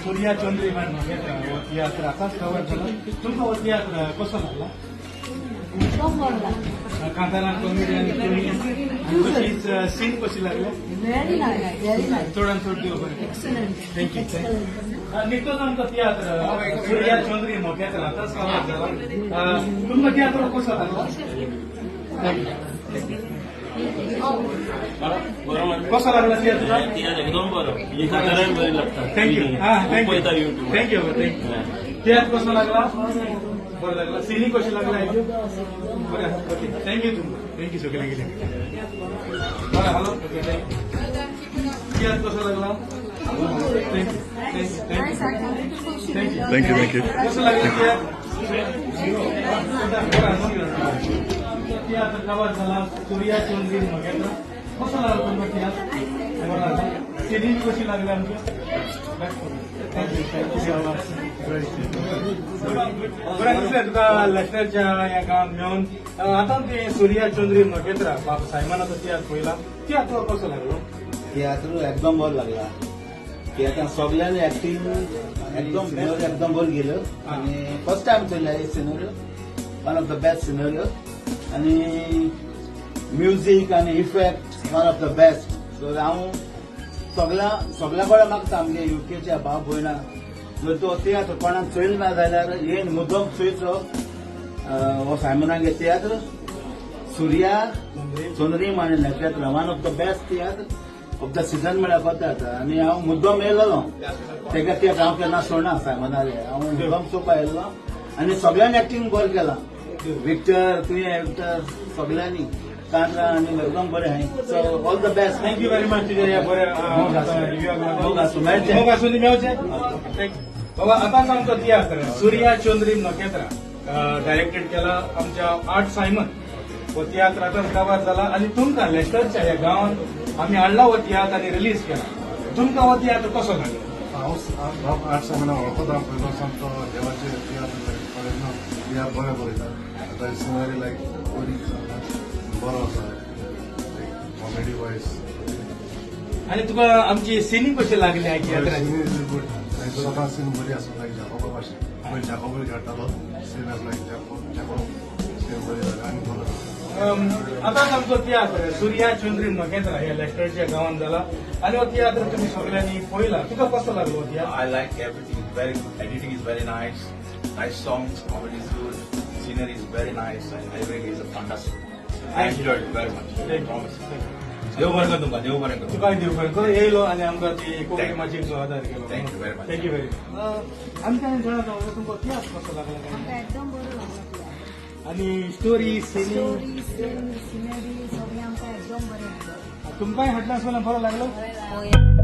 सूर्या चंद्री हो तियात्र आतांच कवर जाला. तुमकां हो तियात्र कसो लागला? एकदम बरो लागला. कांतारान कॉमेडी आनी तशीच सीन कशी लागले? Very nice, very nice. चडान चड देव बरें. Excellent. Thank you. निकतोच आमचो तियात्र सूर्या चंद्री नखेत्र आतांच कवर जाला. तुमकां तियात्र कसो लागला? Thank you. कसो लागला तियात्र? तियात्र एकदम बरो. ही कांतारां बरी लागता. Thank you. हा, thank you. पळयता YouTube. Thank you, thank you. तियात्र कसो लागला? बरो लागला. सिनी कशी लागला? बरें, ओके, thank you तुमकां. Thank you सगळ्यांक. बरें, हॅलो, ओके, thank you. तियात्र कसो लागला? Thank you, thank you, thank you. Thank you, thank you. कसो लागला तियात्र? तियात्र कवर जाला, सूर्या चंद्री नखेत्र. कसो लागला तुमकां तियात्र? बरो लागला. सिनी कशी लागली आमची? Thank you, thank you. बरें दिसलें तुका लेस्टरच्या ह्या गांवांत मेळून. आतां ते सूर्या चंद्री नखेत्र बाब सायमनाचो तियात्र पळयला. तियात्र कसो लागलो? तियात्र एकदम बरो लागला. तियात्रान सगळ्यांनी एक्टिंग एकदम सिनरी एकदम बरो गेलो आणि फर्स्ट टायम चोयला हे scenery, one of the best scenery आणि म्युजीक आणि effect one of the best. So हांव सगळ्या सगळ्या कडेन मागता, आमगे युकेच्या भाव भयणां, जर तो तियात्र कोणाक चोयल ना जाल्यार येन मुद्दम चोयचो हो सायमनागे तियात्र सूर्या चंद्रीम आनी नखेत्र, one of the best tiatr of the season म्हळ्यार कोता जाता. आनी हांव मुद्दम येयलेलो तेका तियात्र हांव केन्ना सोडना सायमनाले. हांव मुद्दम चोवपा येयल्लो आनी सगळ्यांनी एक्टिंग बरें केलां. विक्टर, तुवें विक्टर, सगळ्यांनी कांतारां आनी एकदम बरें आहाय. So all the best. Thank you very much तुझ्या ह्या बऱ्या रिव्ह्यूक लागून. मोग आसूं, मेळचें. मोग आसूं दी, मेळचें. बाबा, आतांच आमचो तियात्र सूर्या चंद्रीम नखेत्र डायरेक्टेड केला आमच्या आर्ट सायमन. हो तियात्र आतांच काबार जाला आनी तुमकां लेस्टरच्या ह्या गांवांत आमी हाडला हो तियात्र आनी रिलीज केला. तुमकां हो तियात्र कसो लागलो? हांव आर्ट सायमना वळखता. पयलो सावन तो देवाचे तियात्र पळयना, तियात्र बरे बरयता. आतां सिनरी लायक बरी बरो आसा, लायक कॉमेडी वायज. आनी तुका आमची सिनी कशी लागली ह्या तियात्राची? Scene is good. सदां सीन बरी आसा, लायक जाकोबा भाशेन. पयलीं जाकोबूय काडटालो सीन, लायक जाकोब सीन बरी जाली आनी बरो. आतांच आमचो तियात्र सूर्या चंद्री नखेत्र ह्या लेस्टरच्या गांवांत जाला आनी हो तियात्र तुमी सगळ्यांनी पळयला. तुका कसो लागलो हो तियात्र? I like everything. Very good. Editing is very nice. Nice songs. Comedy is good. Scenery is very nice. And everything is fantastic. I enjoyed it very much. Thank you. Promise. देव बरें करूं तुमकां, देव बरें करूं. तुका देव बरें करूं. येयलो आनी आमकां ती कोंकणी माचयेचो आदार केलो. Thank you very much. Thank you very much. आमकां जाणा जावं, तुमकां तियात्र कसो लागला काय? आमकां एकदम बरो लागला तियात्र. आनी स्टोरी, सिनी? स्टोरी, सीन, सिनरी सगळें आमकां एकदम बरें लागलें. तुमकांय हाडला आसतना बरो लागलो. हय.